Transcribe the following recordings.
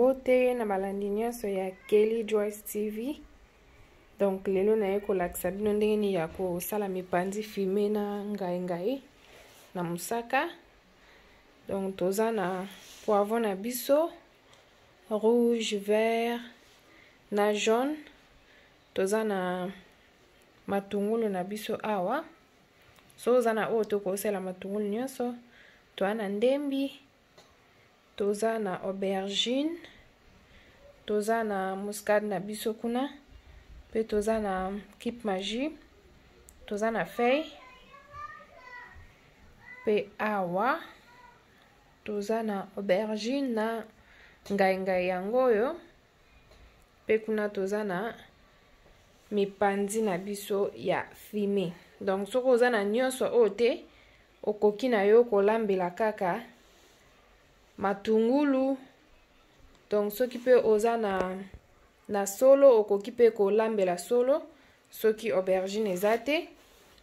Mbote na balandi nyonso ya Kelly Joyce TV. Donc lelo naye kolakisa bino ndenge nini ya kosala mipanzi fume na ngai ngai na mosaka. Donc toza na poivron na biso rouge, vert na jaune. Toza na matungulu na biso awa. So oza na oyo tokosala matungulu nyonso. Toza na ndembi, toza na aubergine, toza na muscade na biso kuna, pe toza na kip magie, toza na feuille, pe awa toza na aubergine na ngai ngai yango oyo, pe kuna toza na mipanzi na biso ya fume. Donc soki oza na nyonso oyo te, okoki na yo kolambela kaka matungulu. Donc soki pe oza na solo, okoki pe kolambela solo soki aubergine eza te.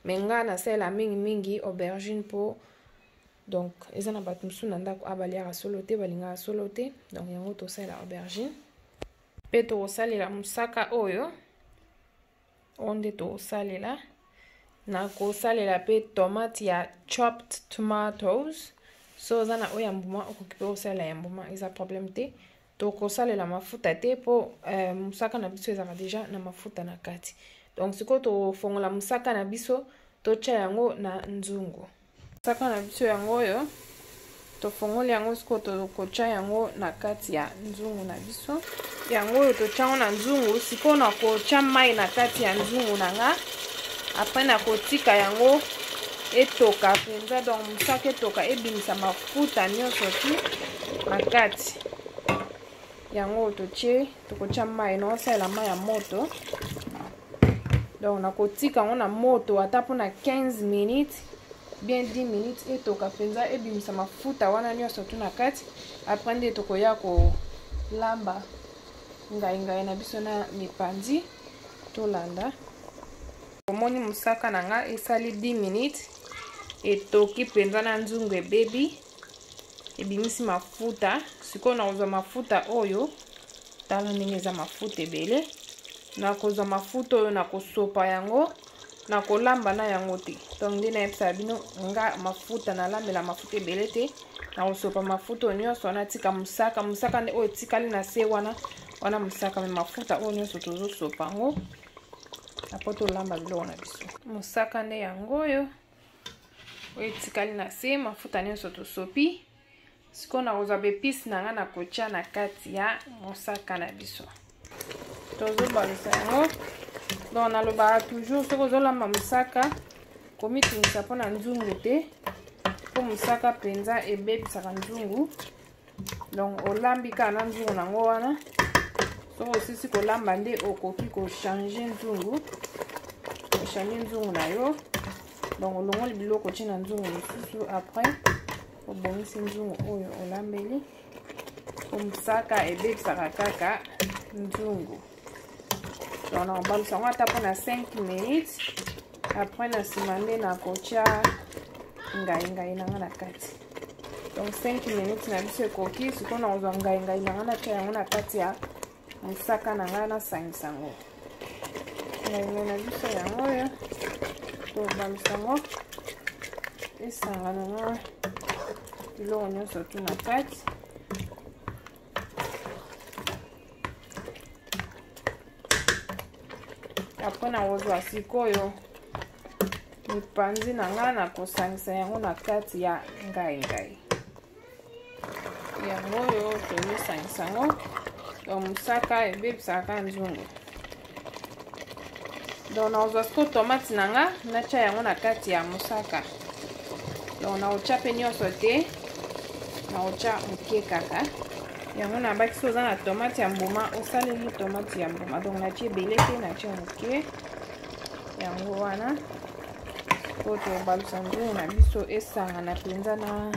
Me nga nasalela mingi mingi aubergine po donc eza na bato mosusu na ndako abaliaka solo te, balingaka solo te. Donc yango tosalela aubergine. Pe tokosalela mosaka oyo, oyo nde tokosalela. Nakosalela pe tomate ya chopped tomatoes. So oza na oyo ya mbuma, okoki pe kosalela ya mbuma, eza problème te. Tokosalela mafuta te po mosaka na biso ezalaka deja na mafuta na kati. Donc sikoyo tofongola mosaka na biso, totya yango na nzungu. Mosaka na biso yango oyo tofongoli yango, sikoyo tokotya yango na kati ya nzungu na biso. Yango oyo totya yango na nzungu, sikoyo nakotya mai na kati ya nzungu na nga. Après nakotika yango etoka mpenza, donc mosaka etoka ebimisa mafuta nyonso ti na kati. Yango oyo totie, tokotya mai, naosalela mai ya moto. Donc nakotika yango na moto ata mpona 15 minutes bien 10 minutes, etoka mpenza ebimisa mafuta wana nyonso tu na kati. Après nde tokoya kolamba ngai ngai na biso na mipanzi. Tolanda. Omoni mosaka na nga esali 10 minutes, etoki mpenza na nzungu ebebi, ebimisi mafuta. Sikoyo nakozwa mafuta oyo, tala ndenge eza mafuta ebele. Nakozwa mafuta oyo, nakosopa yango, nakolamba na yango te. Donc nde nayebisaka bino nga mafuta, nalambela mafuta ebele te. Nakosopa mafuta oyo nyonso, natika mosaka. Mosaka nde oyo etikali na se wana, wana mosaka, me mafuta oyo nyonso tozosopa yango apo tolamba biloko na biso. Mosaka nde yango oyo, oyo etikali na se, mafuta nyonso tosopi. Sikoyo nakozwa ba épices na nga, nakotya na kati ya mosaka na biso. Tozobalusa yango. Donc nalobaka toujours, soki ozolamba mosaka, komitungisa mpona nzungu te, mpo mosaka mpenza ebebisaka nzungu. Donc olambi kaka na nzungu nango wana. Soki osisi kolamba nde okoki kochange nzungu, ochange nzungu na yo. Donc olongoli biloko otie na nzungu mosusu, après obongisi nzungu oyo olambeli. Po mosaka ebebisaka kaka nzungu. Donc nakobalusa yango ata mpona 5 minutes, après na nsima nde nakotya ngai ngai na nga na kati. Donc 5 minutes na biso ekoki. Sikoyo nakozwa ngai ngai na nga, natya yango na kati ya mosaka na ngai, nasangisa yango. Ngai ngai na biso yango oyo, tobalusa yango esangana na biloko nyonso tu na kati. Après nakozwa sikoyo mipanzi na ngai, nakosangisa yango na kati ya ngai ngai yango oyo tozosangisa yango. Donc mosaka ebebisaka nzungu. Donc nakozwa sikoyo tomate na nga, natya yango na kati ya mosaka. Donc nakotya mpe nyonso te, nakotya moke kaka. Yango nabakisi, oza na tomate ya mbuma, osaleli tomate ya mbuma. Donc natye ebele te, natye moke yango wana. Po tobalusa nzungu na biso esangana mpenza na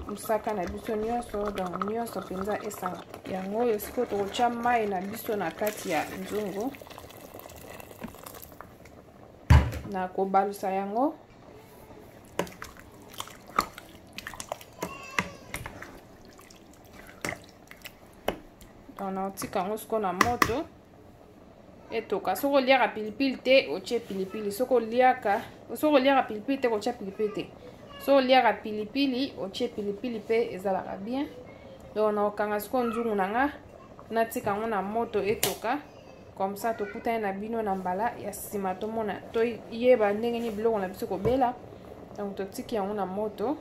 mosaka na biso nyonso. Donc nyonso mpenza esanga yango oyo. Sikoyo tokotya mai na biso na kati ya nzungu, na kobalusa yango. Donc naotika yango sikoyo na moto etoka. Soki oliaka pilipili te, otie pilipili. Soki oliaka, soki oliaka pilipili te, kotia pilipili te. Soki oliaka pilipili, otie pilipili mpe ezalaka bien. Donc naokanga sikoyo nzungu na nga, natika yango na moto etoka. Comme ça tokutani na bino na mbala ya nsima, tomona toyeba ndenge nini biloko na biso kobela. Donc totiki yango na moto.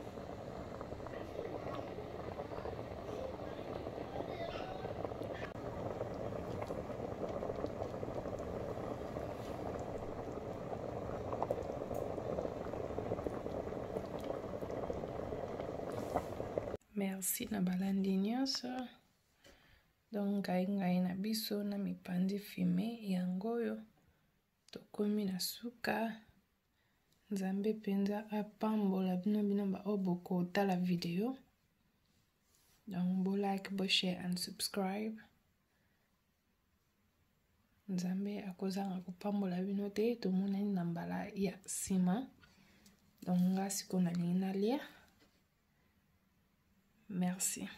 Merci na balandi nyonso. Donc ngai ngai na biso na mipanzi fume yango oyo tokomi na suka. Nzambe mpenza apambola bino bino baoyo bokotala video. Donc bo like, bo share and subscribe. Nzambe akozanga kopambola bino te. Tomonani na mbala ya nsima. Donc nga sikoyo nalingi nalia. Merci.